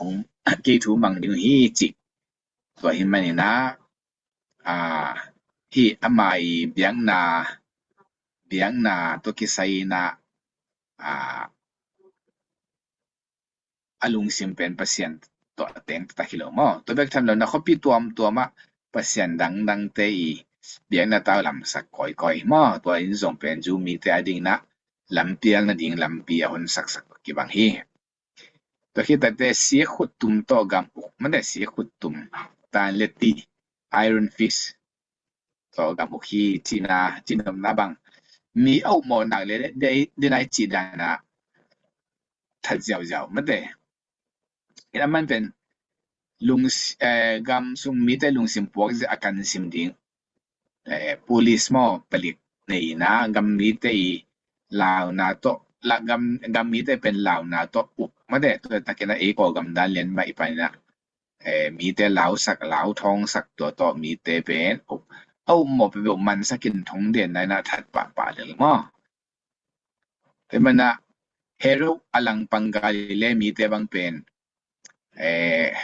kei thu mang ding uh hi cih. Tua hi manin ah, ah, hih amah i biakna, biakna tawh kisai in ah, ah, a lungsim pen Pasian tawh a teng taktak hi lo maw. Tua bek tham lo, na khuapi tuamtuam ah Pasian dangdangte i biakna tau lamsak kawikawi maw. Tua in zong pen Jew mite a dingin ah lampial nading lampi a honsaksak kibang hi. Tua khit takte sikhut tum tawh gam uk, mate, sikhut tum, tan le ti, iron fist tawh gam uk hi cihna, cihnopna bang, mi a upmawh nak le dei, dei nai cih dan ah that ziauziau mate. Ina man pen lung, eh, gam sung mite lungsim puak zia a kan sim ding, eh, police maw, palik nei in ah gam mite i launa tawh, la gam, gam mite pen launa tawh up mate, tua takin a ei Kawlgam dan lian mah i panin ah, eh, mite lausak, lauthawngsak, tua tawh mite pen up. A upmawh peuhpeuh mansakin thong den na in ah that pahpah lel maw. Tua manin ah Herod a langpang Galilee mite bang pen, eh,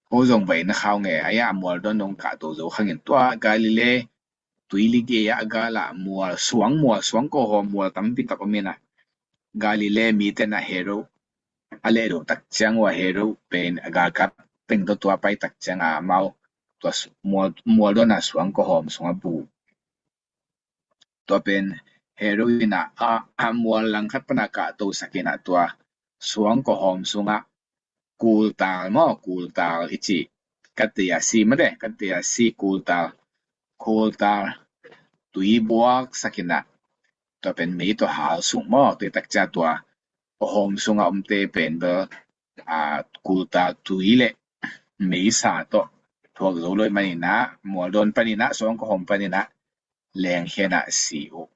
ko zong vai na khau nge, a ia mual dawn dong kahto zo khangin tua Galilee tuili gei ah a gal ah mual suang, mual suang kawhawm mual tampi tak om in ah, Galilee mite in ah Herod a lehdo tak ciang uh a Herod pen a galkap teng tawh tua pai tak ciang a amau tua su-, mual, mual dawn a suang kawhawm sungah bu. Tua pen Herod in ah, a, a mual langkhat pan a kahtosak in ah tua suang kawhawm sungah kultal maw, kultal i cih, katia si mate, katia si kultal, kultal tui buaksak in ah tua pen mei tawh hal sung maw, tua tak ciang tua kawhawm sungah omte pen bel, a, kultal tui le meisa tawh thuak zo lo ahih manin ah, mual dawn panin ah, suang kawhawm panin ah lengkhia in ah si uh.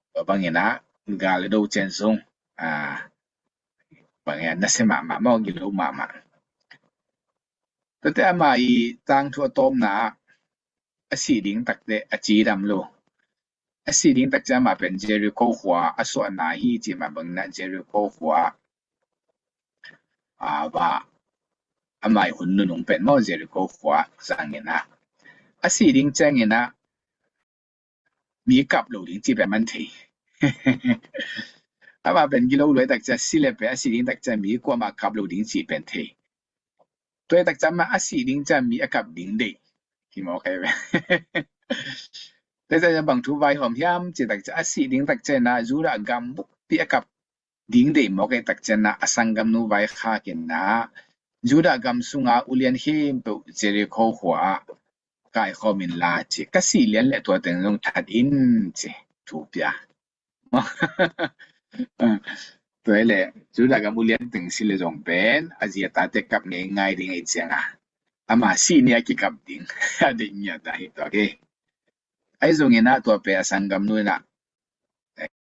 Tua bangin ah gal a do cian sung, a, bangin ah nasia mahmah maw, gilo mahmah. Tuate ama i tangthu a tawpna ah a sih ding takte a cidam lo. A sih ding tak ciang amah pen Jericho khua a suahna hi cih mah bangin ah Jericho khua, a, va, ama i hun nunung pen maw Jericho khua zangin ah a sih ding ciangin ah mi kap lo ding cih pen man thei. Amah pen gilo luai tak ciang si le pen a sih ding tak ciang mi kuamah kap lo ding cih pen thei. Tua tak ciang amah a sih ding ciang mi a kap ding deih hi mawk hi ve. Tua ciang bang thu vaihawm hiam cih tak ciang a sih ding tak ciang ah Judah gam bukpi a kap ding deih mawk hi tak ciang ah a sanggamnu vaikhak in ah Judah gam sunga ulian khempeuh Jericho khua ah kaikhawm inla ci, ka sih lian le tua teng zong that in ci thu pia. Tua hi leh Judah gam ulian teng si le zong pen a zi a tate kap ngeingai ding ahi ciang a, ama sih ni a kikap ding a deih ngiat a hi tua kei. Ahi zongin ah tua pen a sanggamnu in ah,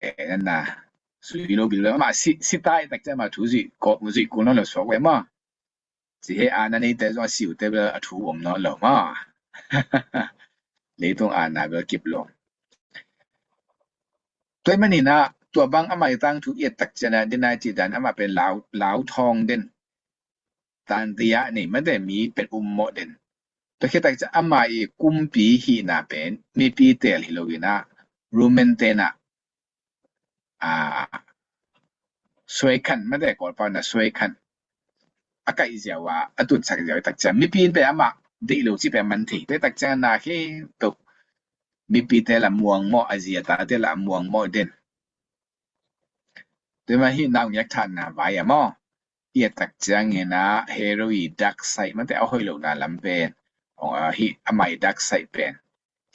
eh, nan na zui lo bil lo, ama si, si ta i tak ciang ama thu zuih kul nawn lo suak ve maw. Ci he, a na neite zong a si uhte bel a thu om nawn lo maw. Leitung a na bel kip lo. Tua ahih manin ah tua bang ama i tangthu i et tak ciang ah, den a i cih dan amah pen lau, lau thawng den, tantia nei mate, mi pen ummawh den. Tua khit tak ciang ama i kumpi hihna pen mipi teel hi lo in ah, Roman te in ah, a, suaikhan mate, Kawlpau in ah suaikhan a kaih ziau a, a tutsak ziau i tak ciang mipi in pen amah deih lo cih pen man thei. Tua i tak ciang na khempeuh mipite la muangmawh, a zi a tate la muangmawh den. Tua mah hih naungek thanna vai a maw. I et tak ciangin ah Herod i dak saih mate, a hoih lohna lam pen, hong, a, hih amah i dak saih pen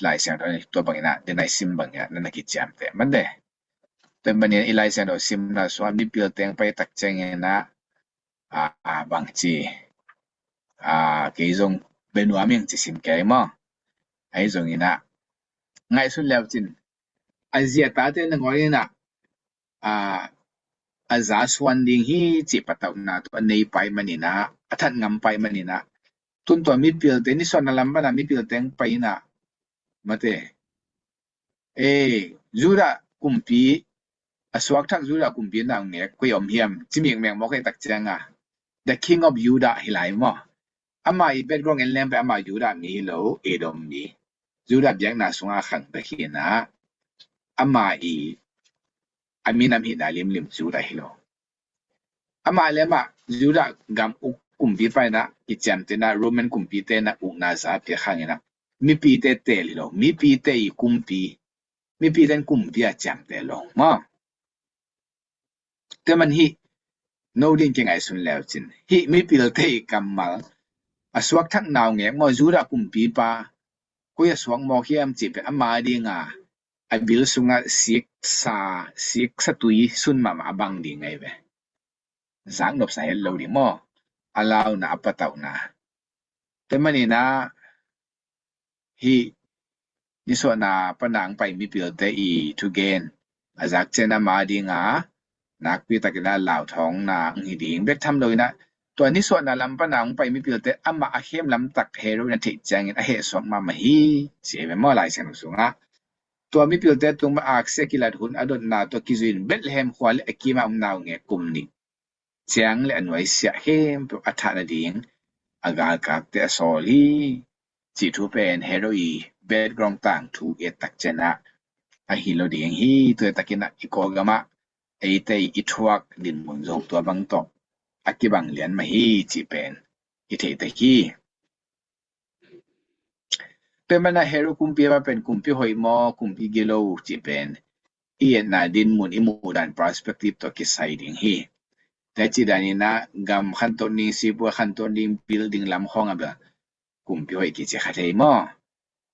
Lai Siangtho tua bangin ah, den a i sim bangin ah na na kiciamteh mate. Tua manin i Lai Siangtho simna sungah mipil teng pai tak ciangin ah, a, a, bangci, a, kei zong bia nuam ing ci sim kei maw. Ahi zongin ah ngaihsun leu cin, a zi a tate nangawn in ah, a, a za suan ding hi cih patauhna tawh a nei pai manin ah, a that ngam pai manin ah, tun tua mipilte, nisuahna lam pan a mipil teng pai in ah, mate, eh, Judah kumpi, a suakthak Judah kumpi naungek koi om hiam ci mikmek mawk hi tak ciang a, the king of Judah hi lai maw. Ama i background en leng pen ama Judah mi hi lo, Edom mi. Judah biakna sungah a khangta hi in ah, ama i a minam hihna limlim Judah hi lo. Amah le amah Judah gam uk kumpipa in ah kiciamteh in ah, Roman kumpite in ah ukna za pia khang in ah, mipite teel hi lo, mipite i kumpi, mipite in kumpi a ciamteh lo maw. Tua man hih no ding kingaihsun leu cin, hih mipilte i kammal, a suakthak naungek maw, Judah kumpipa koi a suak mawk hiam cih pen ama ding a, a bil sungah siksa, siksa tui sun mahmah a bang ding ahi ve. Zaknopsa het lo ding maw, a launa a patauhna. Tua manin ah hih nisuahna pan a hong pai mipilte i thugen, A zak ciang ama dinga nakpi takin a lauthawngna hong hi ding. Bek tham loin ah tua nisuahna lam pana hong pai mipilte amah a khem lamtak Herod in a theih ciangin a hehsuak mahmah hi, ci hi ve maw Lai Siangtho sungah. Tua mipilte tung mah aksi a kilat hun a dotna tawh kizui in Bethlehem khua le a kimah om naungek kum nih ciang le a nuaisiah khempeuh a thah nading a galkapte a sawl hi, cih thu pen Herod i background tangthu i et tak ciangin ah a hi lo ding hi. Tua i et takin ah i Kawlgamah eite i thuak dinmun zong tua bang tawh a kibang lian mah hi cih pen i theih tek hi. Tua manin ah Herod kumpi mah pen kumpi hoih maw, kumpi gilo cih pen i etna dinmun, i muhdan perspective tawh kisai ding hi. Tua cih danin ah gam khantoh ding, sipuai khantoh ding, building lam khawng a bel kumpi hoih kici kha thei maw?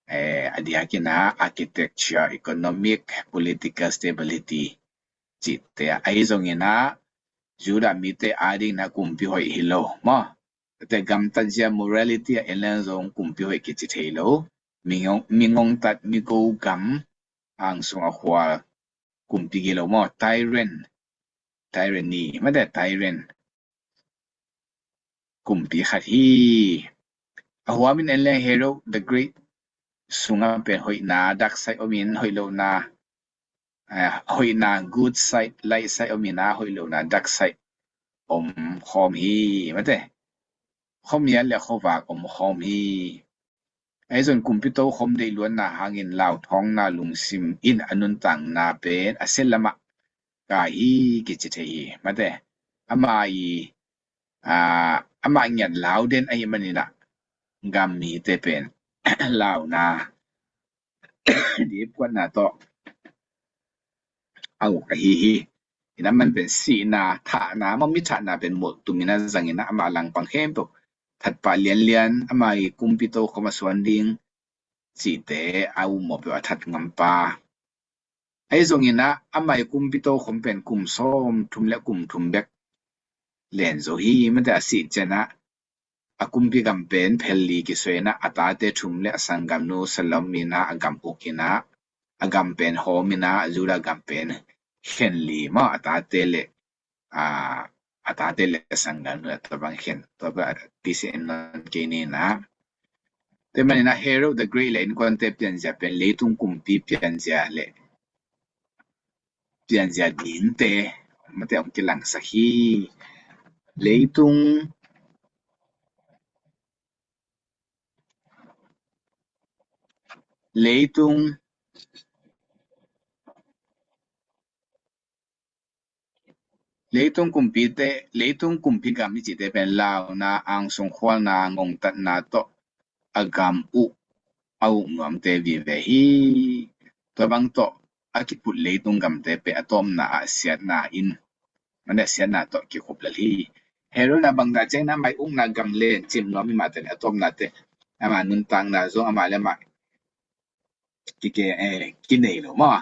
Eh, a diakin ah architecture, economic, political stability cihte ah, ahi zongin ah Judah mite adingin ah kumpi hoih hi lo maw? Tua gamtat zia morality ah en leng zong kumpi hoih kici thei lo. Mi ngong, mi ngongtat, mi go gam, angsung a khual kumpi gilo maw? Tyrant, tyranny, mate tyrant kumpi khat hi. A huamin en leng Herod the Great sungah pen hoihna, dark side omin, hoih lohna, eh, hoihna good side, light side omin ah, hoih lohna dark side om khawm hi, mate. Khuamial le khuavak om khawm hi. Ahi zong kumpi tokhom deihluatna hangin lauthawngna lungsim in a nuntakna pen a sia lamah kai hi kici thei hi, mate. Ama i, ah, ama ngiat lau den ahih manin ah gam mite pen launa dipkuatna tawh a uk ahi hi. Ina man pen sihna, thahna, ama mi thahna pen mulh tumin a zangin ah ama langpang khempeuh thatpah lianlian, ama i kumpi tokhom a suan ding cihte a um mawh peuh a that ngampa. Ahi zongin ah ama i kumpi tokhom pen kum sawmthum le kum thum bek len zo hi, mate. A sih ciangin ah a kumpi gam pen phelli kisuah in ah a tate thum le a sanggamnu Salome in ah a gam uk in ah a gam pen hawm in ah Judah gam pen khenli maw, a tate le, a, a tate le a sanggamnu a tabang khen, tua bek a tisi en nawn kei ni in ah. Tua manin ah Herod the Great le innkuante pianzia pen leitung kumpi pianzia le pianzia dingte, mate, hong kilangsak hi. Leitung, leitung, leitung kumpite, leitung kumpi gam i cihte pen launa, angsung khualna, ngongtatna tawh a gam uh a uk nuamte vive hi. Tua bang tawh a kiput leitung gamte pen a tawpna ah siatna in, mate, siatna tawh kikhup lel hi. Herod in ah bangzah ciangin ah ama i ukna gam len cim nuam hi mah teh, a tawpna teh ama nuntakna zong ama le ama kike, eh, kinei lo maw?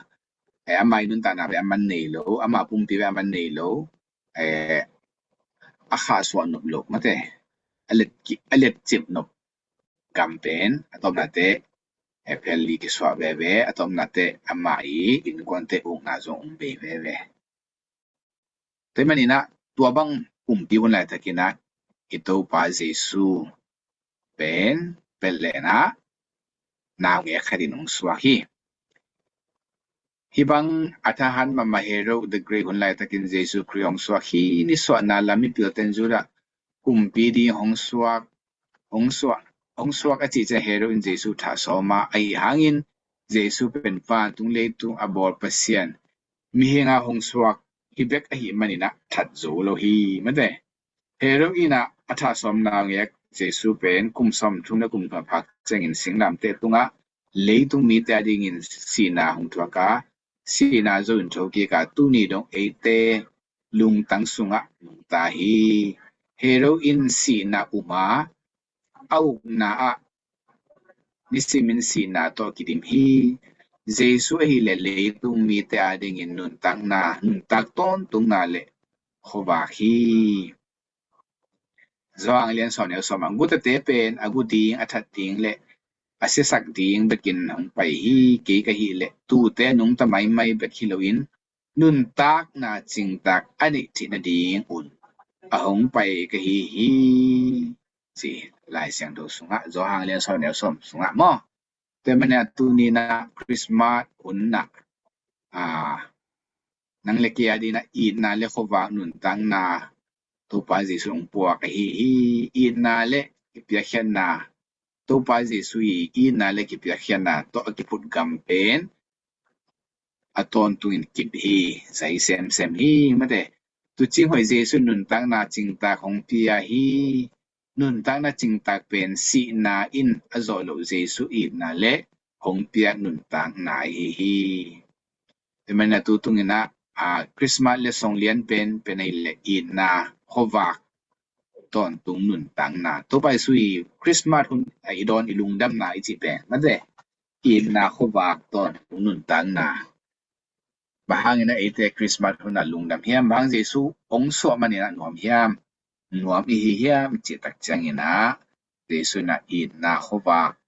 Eh, ama i nuntakna pen ama nei lo, ama pumpi pen ama nei lo. Eh, a khahsuah nop lo, mate. A let ki-, a let cip nop gam pen a tawpna teh, eh, phelli kisuah veve, a tawpna teh ama i innkuante ukna zong um bei veve. Tua manin ah tua bang kumpi hun laitakin ah i Topa Jesu pen Bethlehem ah naungek khatin hong suak hi. Hih bang a thahat mahmah Herod the Great hun laitakin Jesu Khrih hong suak hi. Nisuahna lam mipilten Judah kumpi ding hong suak, hong suak, hong suak a cih ciang Herod in Jesu thah sawm a, ahi hangin Jesu pen vantung leitung a bawl Pasian mihing a hong suak hi bek ahih manin ah that zo lo hi, mate. Herod in ah a thah sawm naungek Jesu pen kum sawmthum le kum thum a phak ciangin singlamteh tungah leitung mite a dingin sihna hong thuak a, sihna zo in thokik a, tuni dong eite lungtang sungah nungta hi. Herod in sihna um a, a ukna ah nisimin sihna tawh kidim hi. Jesu ahih leh leitung mite a dingin nuntakna, nuntak tawntungna le khuavak hi. Johan lian sawm neu sawm ah, gutate pen a gu ding, a that ding le a siasak ding bekin hong pai hi. Kei ka hih leh tuute nungta maimai bek hi loin nuntakna cingtak a neih theih nadingun a hong pai ka hi hi, ci Lai Siangtho sungah, Johan lian sawm neu sawm sungah maw. Tua manin ah tuni-in ah Christmas hun ah, a, nang le kei a dingin ah itna le khuavak nuntakna Topa Jesu hong puak ahi hi. Itna le kipiakkhiatna, Topa Jesu i itna le kipiakkhiatna tawh a kiphut gam pen a tawntungin kip hi, zai semsem hi, mate. Tuucing hoih Jesu nuntakna cingtak hong pia hi. Nuntakna cingtak pen sihna in a zawh loh Jesu itna le hong piak nuntakna ahi hi. Tua manin ah tu tungin ah, a, Christmas le song lian pen, pen ahih leh itna khuavak tawntung nuntakna. Topa Jesu i Christmas hun a i dawn i lungdamna i cih pen, mate, itna khuavak tawntung nuntakna. Bang hangin ah eite Christmas hun ah lungdam hiam? Bang hang Jesu hong suah manin ah nuam hiam? Nuam i hi hiam? Cih tak ciangin ah Jesu in ah itna khuavak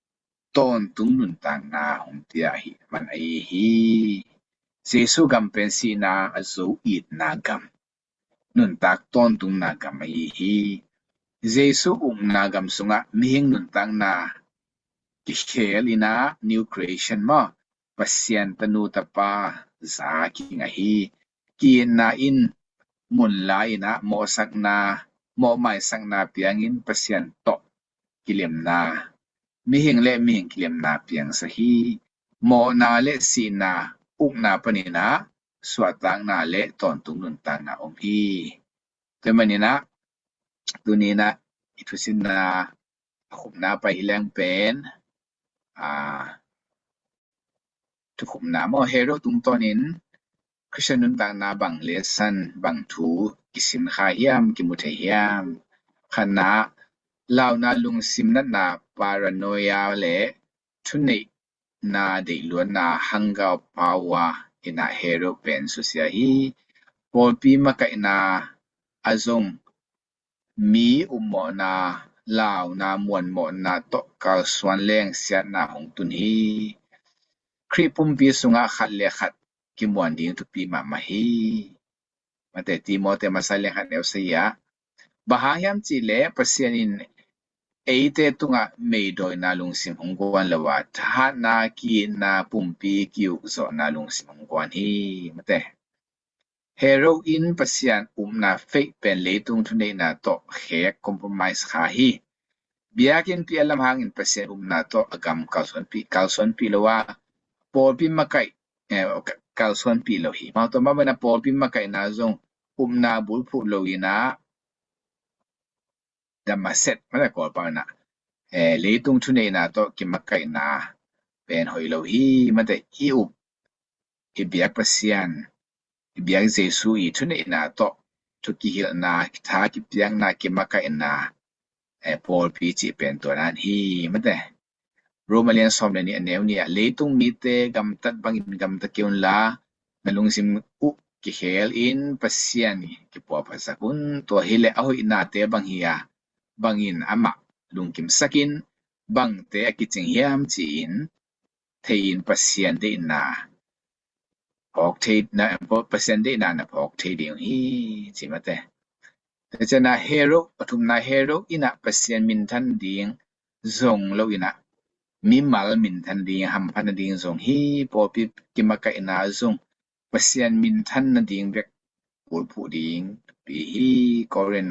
tawntung nuntakna hong pia ahih man ahi hi. Jesu gam pen sihna a zo itna gam, nuntak tawntungna gam ahi hi. Jesu ukna gam sungah mihing nuntakna kikhel in ah new creation maw, Pasian tanu tapa za kiging ahi. Ki-itna in mun la in ah mawhsakna, mawhmaisakna piangin Pasian tawh kilemna, mihing le mihing kilemna piangsak hi. Mawhna le sihna ukna panin ah suahtakna le tawntung nuntakna om hi. Tua manin ah tuni-in ah i thusinna a khupna pai hi leng pen, a, thukhupna maw, Herod tungtawnin Khristian nuntakna bang lesson, bang thu kisim kha hiam, kimu thei hiam? Khatna, launa lungsim natna, paranoia le thuneihna deihluatna, hunger power in ah Herod pen susia hi. Pawlpi makaihna a zong mi upmawhna, launa, muanmawhna tawh kalsuan leng siatna hong tun hi. Khrih pumpi sungah khat le khat kimuan ding thupi mahmah hi. Mate, Timote masa lian khat neu sagih ah, bang hang hiam cih leh Pasian in eite tungah meidawina lungsim hong guan lo a, thahatna, ki-itna, pumpi ki-ukzawhna lungsim hong guan hi. Mate, Herod in Pasian upna feih pen leitung thuneihna tawh khek, compromise kha hi. Biakinnpi a lam hangin Pasian upna tawh a gam kalsuanpih, kalsuanpih lo a, pawlpi makaih, eh, ka-, kalsuanpih lo hi. Amau tawh mah bangin ah pawlpi makaihna zong upna bulphuh lo in ah, damaset, mate, Kawlpau in ah, eh, leitung thuneihna tawh kimakaihna pen hoih lo hi. Mate, i up, i biak Pasian, i biak Jesu i thuneihna tawh thu kihilhna, tha kipiakna, kimakaihna, eh, pawlpi cih pen tua nan hi. Mate, Roma lian sawm le nih a neu nih ah, leitung mite gamtat bangin gamta kei unla, na lungsim uh kikhel in Pasian kipuahphatsak un. Tua hileh a hoihnate bang hi a, bangin amah lungkimsak in, bangte a kicing hiam ci-in thei in Pasian deihna phawk thei na, Pasian deihna na phawk thei ding uh hi, ci. Mate, tua ciangin ah Herod, a thumna, Herod in ah Pasian minthan ding zong lo in ah, mimal minthan ding, hamphatna ding zong hi. Pawlpi kimakaihna zong Pasian minthan nading bek bulphuh ding thupi hi. Korin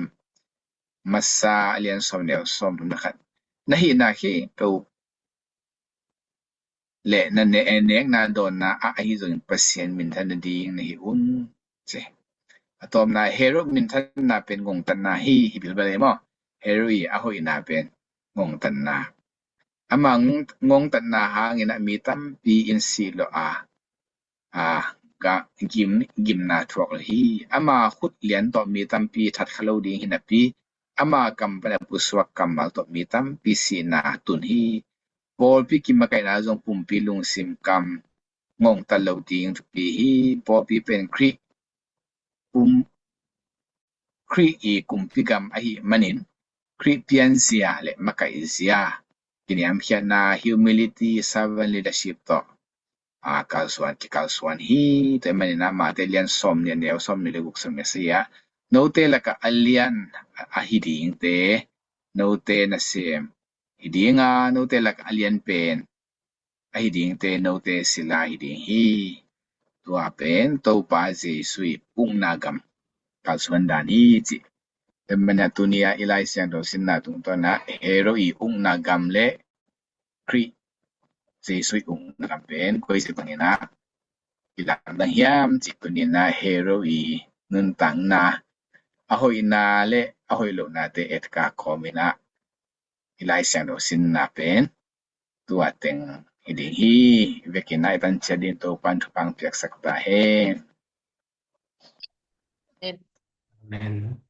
masa a lian sawm neu sawm thum na khat. Na hihna khempeuh le na ne-, nekna dawnna ah ahi zongin Pasian minthan nading na hi un, ci. A tawpna, Herod minthanna pen ngongtatna hi, hi bilbel ei maw. Herod i a hoihna pen ngongtatna. Ama ngong-, ngongtatna hangin ah mi tampi in sih lo a, a, ga-, gim, gimna thuak lo hi. Ama khut lian tawh mi tampi that kha lo ding hi napi, ama kam pan a pusuak kammal tawh mi tampi sihna tun hi. Pawlpi kimakaihna zong pumpi lungsim kam ngongtat lo ding thupi hi. Pawlpi pen Khrih pum, Khrih i kumpi gam ahih manin, Khrih pianzia le makaihzia, kiniamkhiatna, humility, servant leadership tawh a, kalsuan, kikalsuan hi. Tua ahih manin ah Mate lian sawmnih, a neu sawmnih le guk, sawmnih le sagih ah, note lakah a lian ahi dingte, note nasem hi ding a, note lakah a lian pen ahi dingte, note sila hi ding hi. Tua pen Topa Jesu ii ukna gam kalsuan dan hi, ci. Tua ahih manin ah tuni-a i Lai Siangtho sinna tungtawn ah Herod ii ukna gam le Khrih Jesu ii ukna gam pen koici bangin ah kilamdang hiam cih tuni-in ah Herod ii nuntakna, a hoihna le a hoih lohnate etkak kawmin ah i Lai Siangtho sinna pen tua teng hi ding hi. Vekin ah i pan ciat dingin Topa'n thupha piaksak ta hen. Amen.